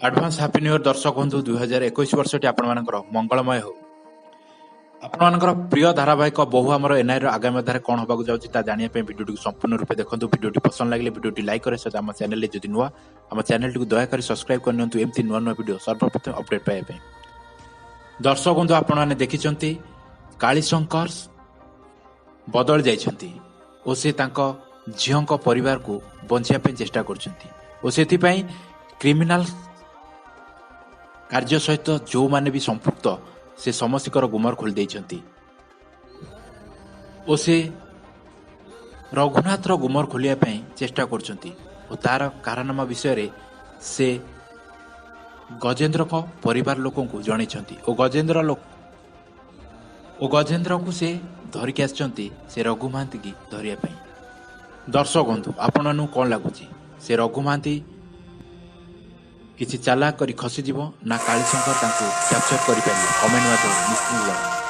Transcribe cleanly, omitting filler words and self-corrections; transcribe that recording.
Advance happy new year ଦର୍ଶକ ବନ୍ଧୁ। 2021 ବର୍ଷଟି ଆପଣମାନଙ୍କର ମଙ୍ଗଳମୟ ହେଉ। ଆପଣମାନଙ୍କର ପ୍ରିୟ ଧାରାବାହିକ ବୋହୂ ଆମର ଏନ୍ଆଇର ଆଗାମୀ ଅଧ୍ୟାୟରେ କ'ଣ ହେବାକୁ ଯାଉଛି, ତା ଜାଣିବା ପାଇଁ ଭିଡ଼ିଓଟିକୁ ସମ୍ପୂର୍ଣ୍ଣ ରୂପେ ଦେଖନ୍ତୁ। ଭିଡ଼ିଓଟି ପସନ୍ଦ ଲାଗିଲେ ଭିଡ଼ିଓଟି ଲାଇକ୍ କରିବା ସହିତ ଆମ ଚ୍ୟାନେଲରେ ଯଦି ନୂଆ, ଆମ ଚ୍ୟାନେଲଟିକୁ ଦୟାକରି ସବସ୍କ୍ରାଇବ୍ କରିନିଅନ୍ତୁ, ଏମିତି ନୂଆ ନୂଆ ଭିଡ଼ିଓ ସର୍ବପ୍ରଥମେ ଅପଡେଟ୍ ପାଇବା ପାଇଁ। ଦର୍ଶକ ବନ୍ଧୁ, ଆପଣମାନେ ଦେଖିଛନ୍ତି କାଳିଶଙ୍କର ବଦଳି ଯାଇଛନ୍ତି ଓ ସେ ତାଙ୍କ ଝିଅଙ୍କ ପରିବାରକୁ ବଞ୍ଚାଇବା ପାଇଁ ଚେଷ୍ଟା କରୁଛନ୍ତି ଓ ସେଥିପାଇଁ କ୍ରିମିନାଲ କାର୍ଯ୍ୟ ସହିତ ଯେଉଁମାନେ ବି ସମ୍ପୃକ୍ତ, ସେ ସମସ୍ତଙ୍କର ଗୁମର ଖୋଲି ଦେଇଛନ୍ତି ଓ ସେ ରଘୁନାଥର ଗୁମର ଖୋଲିବା ପାଇଁ ଚେଷ୍ଟା କରୁଛନ୍ତି ଓ ତାର କାରନାମା ବିଷୟରେ ସେ ଗଜେନ୍ଦ୍ରଙ୍କ ପରିବାର ଲୋକଙ୍କୁ ଜଣାଇଛନ୍ତି ଓ ଗଜେନ୍ଦ୍ରଙ୍କୁ ସେ ଧରିକି ଆସିଛନ୍ତି ସେ ରଘୁ ମହାନ୍ତିକି ଧରିବା ପାଇଁ। ଦର୍ଶକ ବନ୍ଧୁ, ଆପଣମାନଙ୍କୁ କ'ଣ ଲାଗୁଛି? ସେ ରଘୁ ମହାନ୍ତି କିଛି ଚାଲାକ କରି ଖସିଯିବ ନା କାଳିଶଙ୍କର ତାଙ୍କୁ କ୍ୟାପଚର କରିପାରିବ? କମେଣ୍ଟ ମାଧ୍ୟମରେ ନିଶ୍ଚିତ ଜଣାନ୍ତୁ।